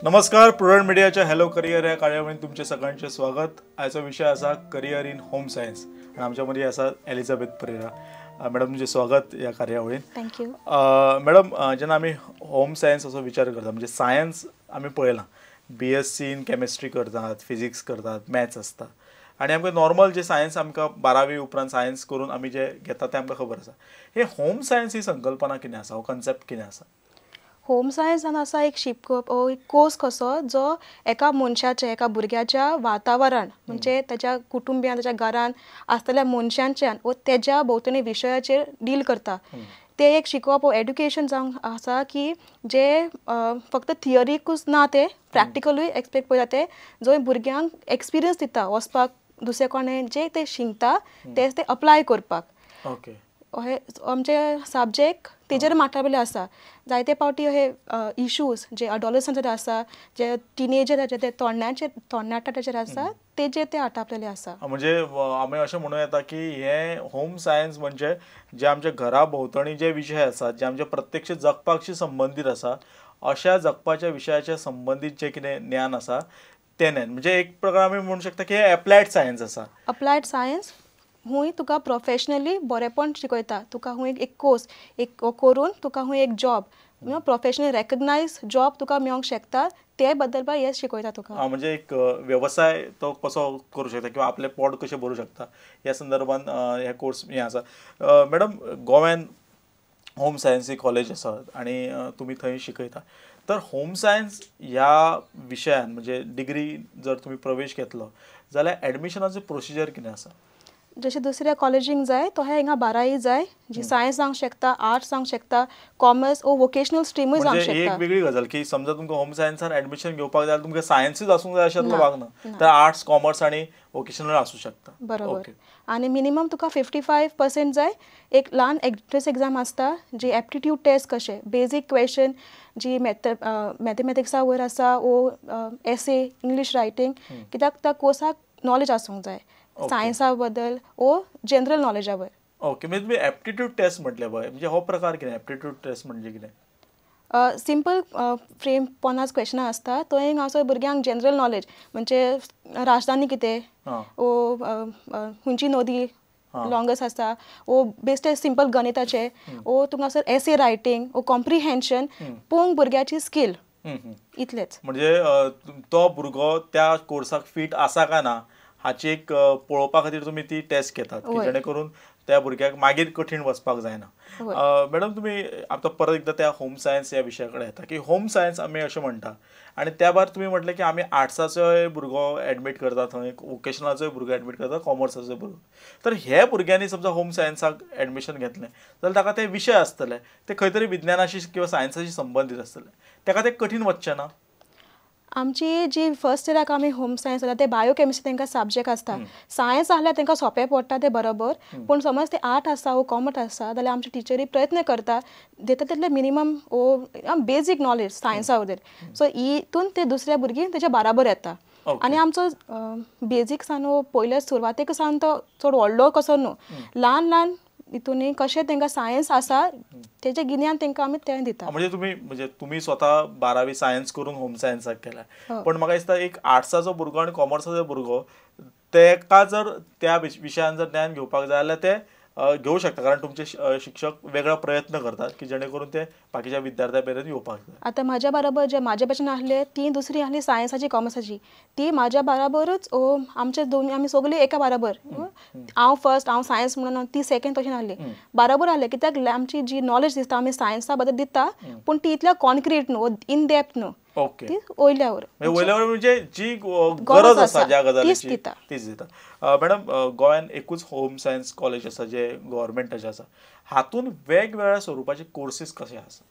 नमस्कार, प्रुडंट मिडियाच्या hello career ह्या कार्यावळीत तुमचे सगळ्यांचे स्वागत। आयचो विषय आसा करियर इन होम सायन्स आणि आमच्या मध्ये आसा एलिझाबेथ परेरा। मॅडम, तुमचे स्वागत ह्या कार्यावळीत। Thank you. Madam, जेन्ना आमी होम सायन्स असो विचार करता म्हणजे सायन्स आमी पळयलां, BSc in केमिस्ट्री करतात, फिजिक्स करतात, मॅथ्स आसता आनी आमकां नॉर्मल जे सायन्स आमकां बारावी उपरांत सायन्स करून आमी जे घेता तें आमकां खबर आसा। हे होम सायन्स ही संकल्पना कितें आसा, हो कन्सेप्ट कितें आसा? होम सायन्सान आसा एक शिकप एक कोर्स कसो जो एका मनशाचे एका भुरग्याच्या वातावरण म्हणजे ताच्या कुटुंबियान ताच्या घरान आसतल्या मनशांच्यान वो तेज्या भोंवतणी विशयाचेर डील करता। ते एक शिकप वो एड्युकेशन जावन आसा की जे फक्त थियरीकूच ना, ते प्रॅक्टिकलूय एक्सपेक्ट पळयता, ते जो भुरग्यांक एक्सपिरियन्स दिता वचपाक दुसरे कोणे जे ते शिकता तेच ते अप्लाय करपाक। ओके, हे आमचे सब्जेक्ट तेजेर माठाबेले आसा। जायते पावटी हे इशूज जे अडोलसंटाचेर आसा, जे टिनेजराचे ते तरणाट्याचेर आसा, तेजेर ते आटापलेले आसा। म्हणजे आमी अशें म्हणूं येता की हे होम सायन्स म्हणजे जे आमच्या घरा भोंवतणी जे विशय आसात, जे आमच्या प्रत्यक्ष जगपाकशी संबंदीत आसा, अशा जगपाच्या विशयाच्या संबंदीत जे कितें ज्ञान आसा तें ज्ञान म्हणजे एक प्रकार आमी म्हणू शकता की हे एप्लायड सायन्स आसा। अप्लायड सायन्स हुंय तुका प्रोफेशनली बरेपण शिकयता, तुका हुंय एक कोर्स एक करून तुका हुंय एक जॉब प्रोफेशनली रेकग्नायज जॉब तुका मेळोंक शकता, ते बद्दल हे शिकयता तुका। म्हणजे एक वेवसाय तो कसो करूं शकता किंवा आपलें पोट कशें भरूं शकता ह्या संदर्भात हे कोर्स हे आसा। मॅडम, गोव्यान होम सायन्स ही कॉलेज आसा आनी तुमी थंय शिकयता, तर होम सायन्स ह्या विशयान म्हणजे डिग्री जर तुमी प्रवेश घेतलो जाल्यार एडमिशनाचो प्रोसिजर कितें आसा? जशें दुसऱ्या कॉलेजींक जाय तशें हिंगा बारावी जाय, जी सायन्स जावंक शकता, आर्ट्स जावंक शकता, कॉमर्स ओ वोकेशनल स्ट्रीमूय जावंक शकता। एक वेगळी गजाल की समजा तुमकां होम सायन्सान एडमिशन घेवपाक जाय तुमकां सायन्सूच आसूंक जाय अशें भाग ना, तर आर्ट्स, कॉमर्स आनी वोकेशनल आसूं शकता। बरोबर। आनी मिनिमम तुका 55% जाय। एक ल्हान एंट्रन्स एग्जाम आसता जी एप्टिट्यूड टेस्ट कशें बेजीक क्वेश्चन जी मॅथमॅटिक्सा वयर आसा वो एसे इंग्लीश रायटींग, कित्याक त्या कोर्साक नॉलेज आसूंक जाय सायन्सा बद्दल ओ जनरल नॉलेजा वयर। ओके, म्हणजे तुमी एप्टिट्यूड टेस्ट म्हटलें पळय, म्हणजे हो प्रकार कितें? एप्टिट्यूड टेस्ट म्हणजे कितें? सिंपल फ्रेम 50 क्वेश्चनां आसता, थंय हांगासर भुरग्यांक जनरल नॉलेज म्हणजे राजधानी कितें ओ खंयची नदी लॉंगस्ट आसता, ओ बेश्टे सिंपल गणिताचे ओ तुमकां सर एसे रायटींग ओ कॉम्प्रिहेन्शन पळोवंक भुरग्याची स्कील इतलेच। म्हणजे तो भुरगो त्या कोर्साक फीट आसा काय ना हाची एक पळोवपा खातीर तुमी ती टेस्ट घेतात की जेणे करून त्या भुरग्याक मागीर कठीण वचपाक जायना। मॅडम, तुमी आतां परत एकदां त्या होम सायन्स ह्या विशया कडेन येता की होम सायन्स आमी अशें म्हणटा आनी त्या भायर तुमी म्हटलें की आमी आर्ट्साचोय भुरगो एडमीट करता, थंय वोकेशनलाचोय भुरगो एडमीट करता, कॉमर्साचोय भुरगो, तर हे भुरग्यांनी समजा होम सायन्साक एडमिशन घेतलें जाल्यार ताका ते विशय आसतले ते खंय तरी विज्ञानाशी किंवा सायन्साशी संबंदीत आसतले, ताका ते कठीण वचचें ना? आमची जी फर्स्ट इयराक आमी होम सायन्स जाल्यार ते बायोकेमिस्ट्री तांकां सब्जेक्ट आसता। सायन्स आहल्यार तांकां सोंपें पडटा तें बरोबर, पूण समज ते आर्ट आसा वो कॉमर्स आसा जाल्यार आमचे टिचरी प्रयत्न करता दिता तितले मिनिमम वो बेजीक नॉलेज सायन्सा वयर, सो हितून ते दुसऱ्या भुरगीं तेच्या बराबर येता। आनी आमचो बेजीक सान वो पयले सुरवातेक सावन तो चड व्हडलो कसो न्हू, ल्हान ल्हान हितून कशें तांकां सायन्स आसा तेजें गिन्यान तांकां आमी तें दिता। म्हणजे तुमी म्हणजे तुमी स्वता बारावी सायन्स करून होम सायन्साक केला, पण म्हाका दिसता एक आर्ट्साचो भुरगो आनी कॉमर्साचो भुरगो तेका जर त्या विशयान जर ज्ञान घेवपाक जाय जाल्यार ते घेवं शकता, कारण तुमचे शिक्षक वेगळो प्रयत्न करतात की जेणे करून ते बाकीच्या विद्यार्थ्यां मेरेन येवपाक जाय। आतां म्हाज्या बरोबर जे म्हाज्या भशेन आसले ती दुसरी आसली सायन्साची कॉमर्साची, ती म्हाज्या बराबरूच आमचे दोन आमी सगळीं एका बराबर, हांव फर्स्ट हांव सायन्स म्हणून ती सेकंड तशें आसली, बराबर आसले कित्याक आमची जी नॉलेज दिसता आमी सायन्सा बद्दल दिता पूण ती इतल्या कॉन्क्रीट न्हू, इन डेप्थ न्हू, ओके, वयल्यावर वयल्यावर म्हणजे जी गरज आसा ज्या गजालीची तीच दिता। मॅडम, गोव्यान एकूच होम सायन्स कॉलेज आसा जे गव्हर्मेंटाचें आसा, हातून वेगवेगळ्या स्वरुपाचे कोर्सीस कशे आसा?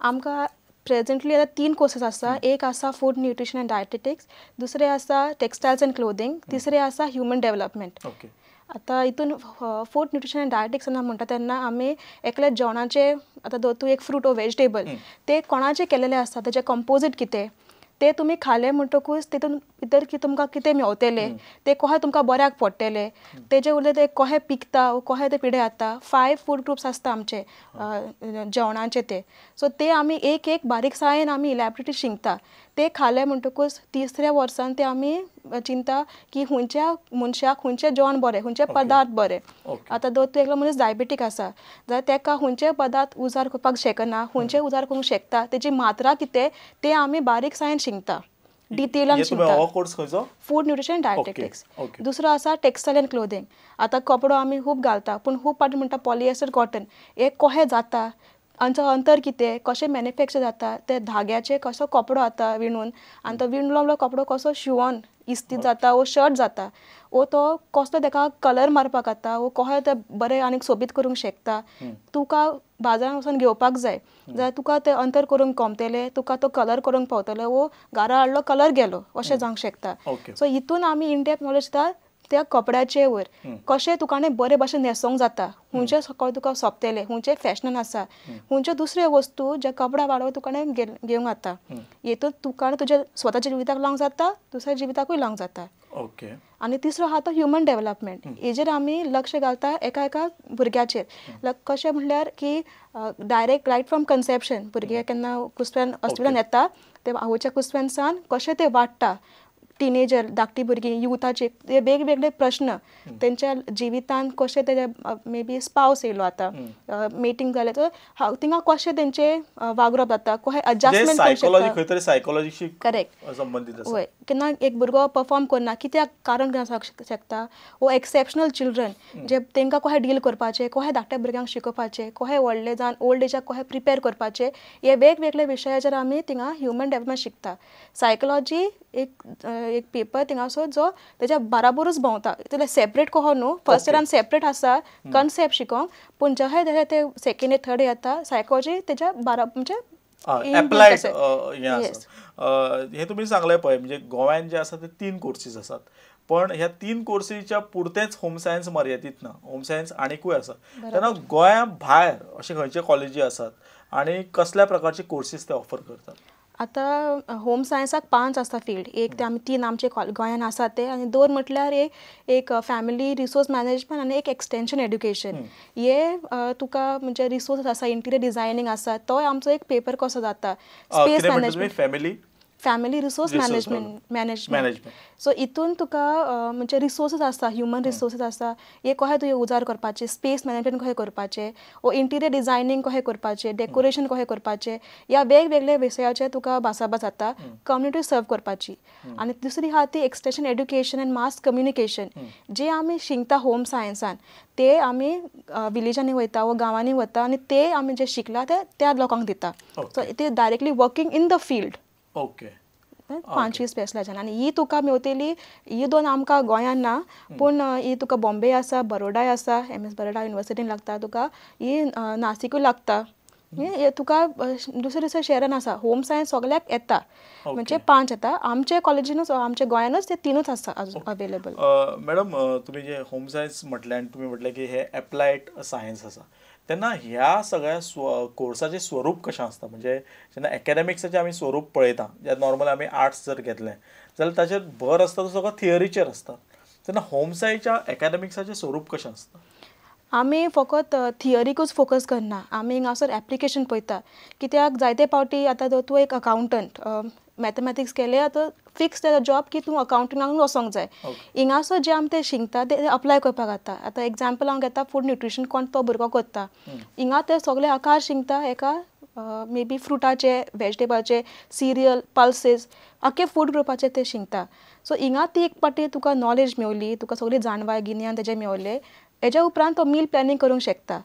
आमकां प्रेजेंटली आतां 3 कोर्सेस आसा। एक आसा फूड न्यूट्रिशन एंड डायटेटिक्स, दुसरें आसा टेक्सटायल्स एंड क्लोदींग, तिसरें आसा ह्युमन डेवलपमेंट। ओके, आतां हितून फूड न्यूट्रिशन एंड डायटेटिक्स म्हणटा तेन्ना आमी एकल्या जेवणाचे आतां तूं एक फ्रूट ओ वेजिटेबल ते कोणाचे केलेले आसता, तेजे कंपोजीट कितें ते तुमी खाले म्हणटकूच तितून भितर की तुमकां कितें मेवतलें, ते कशें तुमकां बऱ्याक पडटलें, तेजे उरले ते कशें पिकता वो कशें ते पिडे जाता। 5 फूड ग्रुप्स आसता आमचे जेवणाचे ते, सो ते आमी एक एक बारीकसायेन आमी इलॅबरेटली शिकता। ते खाले म्हणटकूच तिसऱ्या वर्सान ते आमी चिंता की खंयच्या मनशाक खंयचें जेवण बरें, खंयचे पदार्थ बरे. आतां जर तूं एकलो मनीस डायबेटीक आसा जाल्यार ताका खंयचे पदार्थ उजार करपाक शकना, खंयचे उजार करूंक शकता, तेजी मात्रा कितें ते आमी बारीकसाणेन शिकता, डिटेलान शिकता. Food nutrition dietetics. दुसरो आसा टेक्सटायल एंड क्लोदींग. आतां कपडो आमी खूब घालता पूण खूब फावटी म्हणटा पॉलिएस्टर कॉटन हे कशें जाता, हांचो अंतर कितें, कशें मॅन्युफॅक्चर जाता, ते धाग्याचे कसो कपडो जाता विणून आनी तो विणलो कपडो कसो शिंवोन इस्तीद जाता वो शर्ट जाता, वो तो कसलो ताका कलर मारपाक जाता, वो कशें ते बरें आनीक सोबीत करूंक शकता. तुका बाजारान वचून घेवपाक जाय जाल्यार तुका ते अंतर करूंक कोमतले, तुका तो कलर करूंक पावतलो, वो घरा हाडलो कलर गेलो अशें जावंक शकता. सो हितून आमी इन डेप्थ नॉलेज दिता त्या कपड्याचे वयर कशें तुका बरे भाशेन न्हेसोंक जाता, खंयचे सकाळ तुका सोंपतले, खंयचे फॅशनान आसा, खंयच्यो दुसऱ्यो वस्तू ज्या कपडा वाडो तुका घेवंक जाता. हितून तुका तुज्या स्वताच्या जिविताक लावंक जाता, दुसऱ्या जिविताकूय लावंक जाता. आनी तिसरो आहा तो ह्युमन डेवलपमेंट. हेजेर आमी लक्ष घालता एका एका भुरग्याचेर. कशें म्हणल्यार की डायरेक्ट रायट फ्रॉम कन्सेप्शन भुरगें केन्ना कुसव्यान हॉस्पिटलान येता ते आवयच्या कुसव्यान सावन कशें ते वाडटा, टिनेजर धाकटी भुरगीं युथाचे ते वेगवेगळे प्रश्न तेंच्या जिवितान कशें तेजे मे बी स्पावस येयलो आतां मिटींग जालें तर थिंगा कशें तेंचें वागरप जाता, कशें एडजस्टमेंट सायकोलॉजीशी करेक्ट संबंदीत. वय केन्ना एक भुरगो परफॉर्म करना कित्याक कारण कितें आसपाक शकता, वो एक्सेप्शनल चिल्ड्रन जे तेंकां कशें डील करपाचें, कशें धाकट्या भुरग्यांक शिकोवपाचें, कशें व्हडले जावन ओल्ड एजाक कशें प्रिपेर करपाचें, हे वेगवेगळे विशयाचेर आमी थिंगा ह्युमन डेवलपमेंट शिकता. सायकोलॉजी एक पेपर थिंगासर जो तेज्या बराबरूच भोंवता, जाल्यार सेपरेट कहो न्हू, फर्स्ट इयरान सेपरेट आसा कन्सेप्ट शिकोंक, पूण जशें जशें ते सेकेंड इयर थर्ड येता सायकोलॉजी तेज्या बराबर म्हणजे एप्लायड हें आसा. हें तुमी सांगलें पळय, म्हणजे गोव्यान जे आसा ते 3 कोर्सीस आसात, पण ह्या 3 कोर्सीच्या पुरतेंच होम सायन्स मर्यादीत ना, होम सायन्स आनीकूय आसा. तेन्ना गोंया भायर अशे खंयचे कॉलेजी आसात आनी कसल्या प्रकारचे कोर्सीस ते ऑफर करतात? आतां होम सायन्साक 5 आसता फिल्ड. एक ते आमी 3 आमचे गोंयान आसा ते, आनी 2 म्हटल्यार एक फॅमिली रिसोर्स मॅनेजमेंट आनी एक एक्सटेंशन एड्युकेशन. हे तुका म्हणजे रिसोर्स आसा, इंटिरियर डिजायनींग आसा, तोय आमचो एक पेपर कसो जाता, space management, family resource management. So हितून तुका म्हणजे रिसोर्सीस आसता, ह्युमन रिसोर्सीस आसता, हे कशें तुवें उजार करपाचें, स्पेस मॅनेजमेंट कशें करपाचें, वो इंटिरियर डिजायनींग कशें करपाचें, डेकोरेशन कशें करपाचें, ह्या वेगवेगळ्या विशयाचेर तुका भासाभास जाता, कम्युनिटी सर्व करपाची. आनी दुसरी आहा ती extension education and mass communication. जे आमी शिकता होम सायन्सान ते आमी विलेजांनी वयता वो गांवांनी वता आनी ते आमी जे शिकला ते त्या लोकांक दिता. सो ते directly working in the field. Okay, 5 specialisation. आनी ही तुका मेवतली, ही 2 आमकां गोंयान ना, पूण ही तुका बॉम्बे आसा, बरोडाय आसा, MS Baroda युनिवर्सिटीन लागता तुका, ही नासिकूय लागता, हे तुका दुसरे दुसऱ्या शहरान आसा. होम सायन्स सगळ्याक येता, म्हणजे 5 येता आमचे कॉलेजीनूच, आमच्या गोंयानूच ते 3च आसा अवेलेबल. मॅडम, तुमी जे होम सायन्स म्हटलें आनी तुमी म्हटलें की हे एप्लायड सायन्स आसा, तेन्ना ह्या सगळ्या कोर्साचें स्वरूप कशें आसता? म्हणजे जेन्ना एकाडेमिक्साचें आमी स्वरूप पळयता, जेन्ना नॉर्मल आमी आर्ट्स जर घेतलें जाल्यार ताचेर भर आसता तो सगळो थियरीचेर आसता, तेन्ना होम सायन्सच्या एकाडेमिक्साचें स्वरूप कशें आसता? आमी फकत थियरीकूच फोकस करना, आमी हांगासर एप्लिकेशन पळयता. कित्याक जायते फावटी आतां जर तूं एक अकावंटंट मॅथमॅटिक्स केलें आतां फिक्स तेजो जॉब की तूं अकावंटिंगाक वचोंक जाय. हिंगासर जे आमी ते शिकता ते अप्लाय करपाक जाता. आतां एग्जाम्पल हांव घेता फूड न्युट्रिशन, कोण तो भुरगो करता, हिंगा ते सगळे आकार शिकता एका मे बी फ्रुटाचे, वेजिटेबलाचे, सिरियल, पल्सीस, आख्खे फूड ग्रुपाचे ते शिकता. सो हिंगा ती एक पाटी तुका नॉलेज मेवली, तुका सगळी जाणवाय गिन्यान तेजें मेवलें, हेज्या उपरांत तो मील प्लॅनिंग करूंक शकता.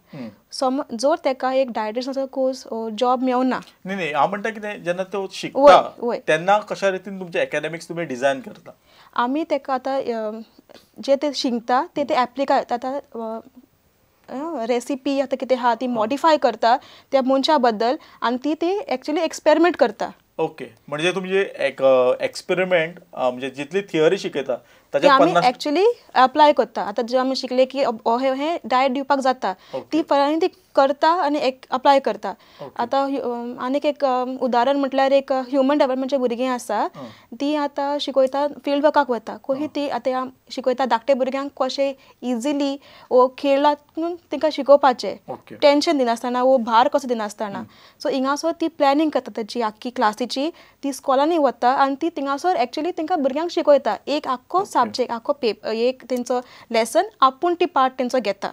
जर तेका एक डायटिशनाचो कोर्स जॉब मेवना, न्ही न्ही हांव म्हणटा कितें, जेन्ना तो शिकता तेन्ना कशा रितीन तुमचे एकाडेमिक्स तुमी डिजायन करता? आमी तेका आतां जे ते शिकता ते ते एप्लिका आतां रेसिपी आतां कितें आहा ती मॉडिफाय करता त्या मनशा बद्दल आनी ती ती एक्चुअली एक्सपेरिमेंट करता. ओके, म्हणजे तुमचे एक एक्सपेरिमेंट म्हणजे जितली थियरी शिकयता ती आमी एक्चुअली अप्लाय करता. आतां जे आमी शिकले की हे डायट दिवपाक जाता, ती फळांनी ती करता आनी एक अप्लाय करता. आतां आनीक एक उदाहरण म्हटल्यार एक ह्युमन डेवलपमेंटचे भुरगीं आसा, ती आतां शिकयता, फिल्ड वर्काक वता. कशी ती आतां शिकयता धाकटे भुरग्यांक कशें इजिली वो खेळांतून तांकां शिकोवपाचें, टेंशन दिनासतना वो भार कसो दिनासतना. सो हिंगासर ती प्लॅनिंग करता ताची आख्खी क्लासीची, ती स्कॉलांनी वता आनी ती थिंगासर एक्चुअली तांकां भुरग्यांक शिकयता. एक आख्खो सब्जेक्ट, आख्खो पेपर, एक तेंचो लेसन आपूण ती पार्ट तेंचो घेता.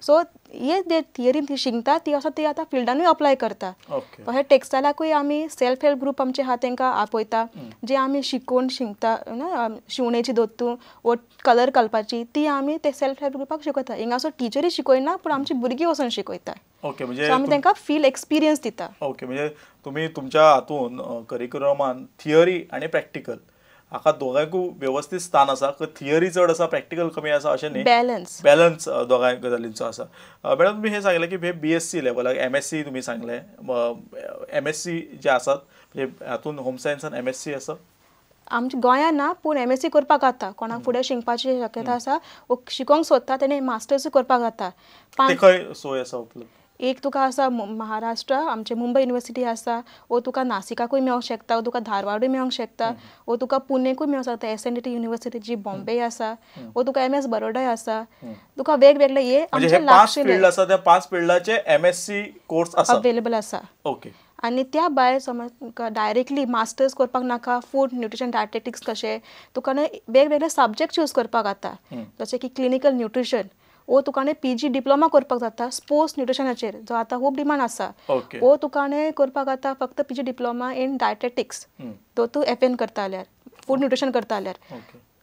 सो हे जे थियरी ती शिकता ती आसा ती आतां फिल्डानूय अप्लाय करता. तशें टेक्सटायलाकूय आमी सेल्फ हेल्प ग्रूप आमचे आहा, तांकां आपयता, जे आमी शिकोवन शिकता शिवणेची दोतू वो कलर घालपाची, ती आमी ते सेल्फ हेल्प ग्रुपाक शिकयता. हिंगासर टिचरी शिकयना पूण आमची भुरगीं वचून शिकयता. ओके, म्हणजे आमी तांकां फील एक्सपिरियन्स दिता. ओके, म्हणजे तुमी तुमच्या हातून करिक्युलमान थियरी आनी प्रॅक्टिकल हाका दोगांयकूय वेवस्थीत स्थान आसा. थियरी चड आसा, प्रॅक्टिकल कमी आसा अशें न्ही, बॅलन्स बॅलन्स दोगांय गजालींचो आसा. मॅडम, तुमी हें सांगलें की हे BSc लेवलाक MSc तुमी सांगलें, MSc जे आसात म्हणजे हातून होम सायन्सान MSc आसा आमच्या गोंयांत ना, पूण MSc करपाक जाता. कोणाक फुडें शिकपाची शक्यता आसा वो शिकोंक सोदता तेणें मास्टर्सूय करपाक जाता. खंय सोय आसा उपलब्ध? एक तुका आसा महाराष्ट्र, आमचे मुंबय युनिवर्सिटी आसा, वो तुका नासिकाकूय मेळोंक शकता, वो तुका धारवाडूय मेळोंक शकता, वो तुका पुणेकूय मेळोंक शकता, SNDT university जी बॉम्बे आसा, वो तुका MS बरोडाय आसा. तुका वेगवेगळे हे आमचे 5 फील्ड आसा, त्या 5 फिल्डाचे MSc course आसा अवेलेबल आसा. ओके, आनी त्या भायर समज तुका डायरेक्टली मास्टर्स करपाक नाका, फूड न्युट्रिशन डायटेटिक्स कशें तुका न्हय वेगवेगळे सब्जेक्ट चूज करपाक जाता, जशें की क्लिनिकल न्युट्रिशन वो तुका न्हय PG diploma करपाक जाता स्पोर्ट्स न्युट्रिशनाचेर, जो आतां खूब डिमांड आसा, वो तुका न्हय करपाक जाता फक्त PG diploma in dietetics, तो तूं FN करता जाल्यार, फूड न्युट्रिशन करता जाल्यार.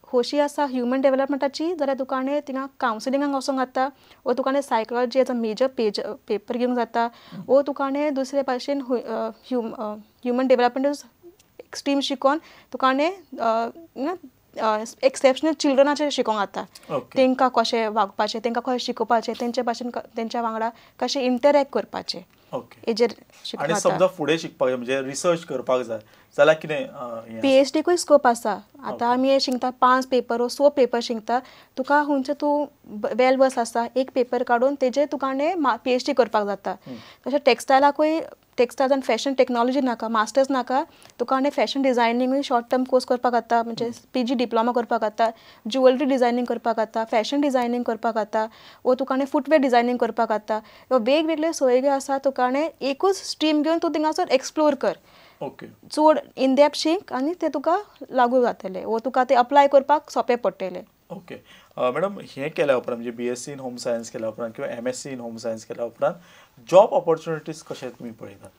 खोशी आसा ह्युमन डेवलपमेंटाची जाल्यार तुका न्हय थिंगा कावन्सिलिंगाक वचोंक जाता, वो तुका न्हय psychology as a major page paper घेवंक जाता, वो तुका न्हय दुसरे भाशेन ह्युमन डेवलपमेंट एक्स्ट्रीम शिकोन तुका न्हय एक्सेप्शनल चिल्ड्रनाचेर शिकोंक जाता, तांकां कशें वागपाचें, तांकां कशें शिकोवपाचें, तेंचे भाशेन तेंच्या वांगडा कशें इंटरॅक्ट करपाचें हेजेर शिकोवंक आनी जाता. समजा फुडें शिकपाक जाय म्हणजे रिसर्च करपाक जाय जाल्यार कितें PhD कूय स्कोप आसा. आतां आमी हे शिकता 5 पेपर वो 6 पेपर शिकता, तुका खंयचो तूं वेल वर्स आसा एक पेपर काडून तेजेर तुका न्हय PhD करपाक जाता. तशें टेक्सटायलाकूय टेक्सटायल्स आनी फॅशन टेक्नॉलॉजी नाका, मास्टर्स नाका, तुका न्हय फॅशन डिजायनिंगूय शॉर्ट टर्म कोर्स करपाक जाता, म्हणजे PG diploma करपाक जाता, ज्युवेलरी डिजायनींग करपाक जाता, फॅशन डिजायनींग करपाक जाता, वो तुका न्हय फुटवेर डिजायनींग करपाक जाता. वेगवेगळे सोयी आसा, तुका न्हय एकूच स्ट्रीम घेवन तूं थिंगासर एक्सप्लोर कर, चड इन डेप्थ शीक आनी ते तुका लागू जातले वो तुका ते अप्लाय करपाक सोंपें पडटलें. ओके मॅडम, हें केल्या उपरांत म्हणजे BSc in home science केल्या उपरांत किंवा MSc in home science केल्या उपरांत जॉब ऑपॉर्च्युनिटीज कशें तुमी पळयतात?